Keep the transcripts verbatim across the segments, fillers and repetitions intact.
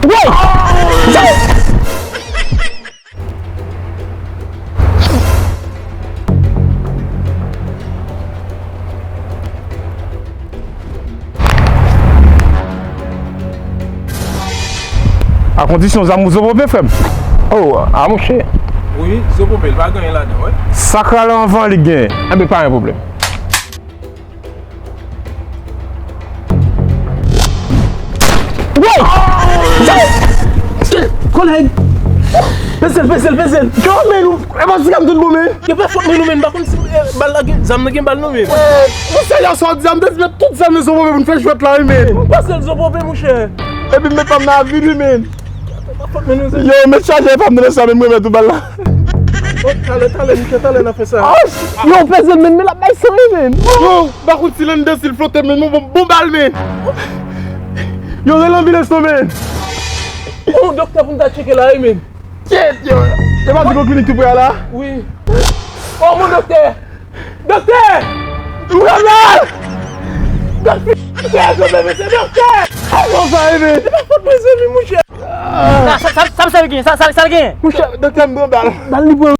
Woy! A kondisyon zam ou zo pope, frè m. Oh, a monchè. Wi, zo pope, l pa gen anyen ladan, wi. Sa k rale anvan li gen. Enben, pa gen pwoblèm. Woy! Kòlèg! Peze l, peze l, peze l! Yo, men nou, e pa si gam tout bon, men! Yo pa fòt mwen nou, men, m pa konn si, eh, bal la gen, zam nan gen bal non, men. Ou serye, sa w di a, m te di met tout zam nan zo pope pou n fè jwèt la, wi, men. Pase l zo pope, monchè. Epi m met pa m nan avil, wi, men. Yo, met chaje pa m nan sa, men m remèt ou bal la. Oh, talè, talè, monchè, talè n a fè sa. Yo, peze l, men, men l ap bay san, wi, men. Yo, m pa konn si Landa si l flote, men, bon, bon bal, men. Yo, rele anbilans non, men. Oh, doktè pou m ta tcheke la, wi, men. Shit, yo. E pa di gon klinik tou pre a la? Wi. Oh, mon doktè! Doktè! Doktè! Doktè! Doktè! Doktè! Sa, sa, sa, sa l gen? Sa, sa, sa l gen? Monchè, doktè, m pran bal. Bal li pran.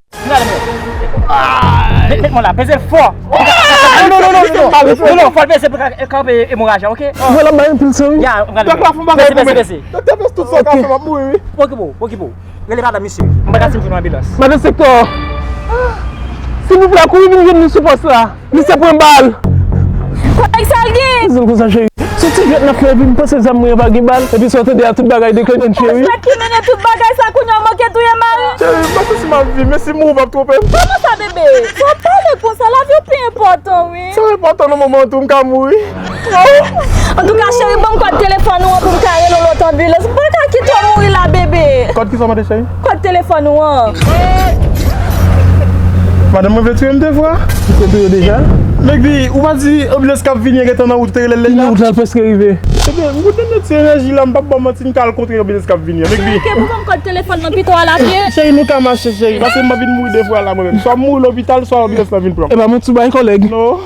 Met, met mwen la, peze l fò. Non, non, non, non, non, non, non, fò l peze pou ka, kanpe emoraji a, ok? Mwen la, bay anpil san, wi. Ya, m gade. Doktè, fè yon bagay pou mwen. Peze, peze, peze. Doktè, peze tout sa w ka fè, m ap mouri, wi. Okipe w, okipe w. Rele madanm misye. Mwen pa ka siv yon anbilans. Madan Sektò, silvouplè, kouri vin jwenn nou sou pòs la. Misye pran bal. Kòlèg, sa l gen? Di l konsa, cheri. Se ti jwèt n ap fè, epi m panse zam mwen an pa gen bal. Epi sa w tande a, tout bagay deklannye, cheri. Jwèt ki mennen tout bagay sa, kounye a w manke touye mari. Cheri, m pa santi m ap viv, men si m mouri, w p ap twonpe m. Kòman sa, bebe? Sa w pale konsa, lavi w pi enpòtan, wi. Sa enpòtan nan moman an tou, m ka mouri. Antouka, cheri, ban m kòd telefòn ou an pou m ka rele yon lòt anbilans. M pa ka kite w mouri la, bebe. Kòd ki sa w mande, cheri? Kòd telefòn ou an. Madanm mwen vle touye m de fwa. Li te touye w deja? Megbi, ou pa di anbilans k ap vini an gentan nan wout, ou te rele l deja? Li nan wout la, l prèske rive. Ebyen, m kontan de ti enèji la, m p ap ba w manti, m ka al kontre anbilans k ap vini an. Megbi. Cheri, ke pou ban m kòd telefòn nan pito a la, byen. Cheri, nou ka mache, cheri, paske m pa vin mouri de fwa la, mwen menm. Swa m mouri lopital, swa anbilans la vin pran m. E pa manti w bay, kòlèg. Non.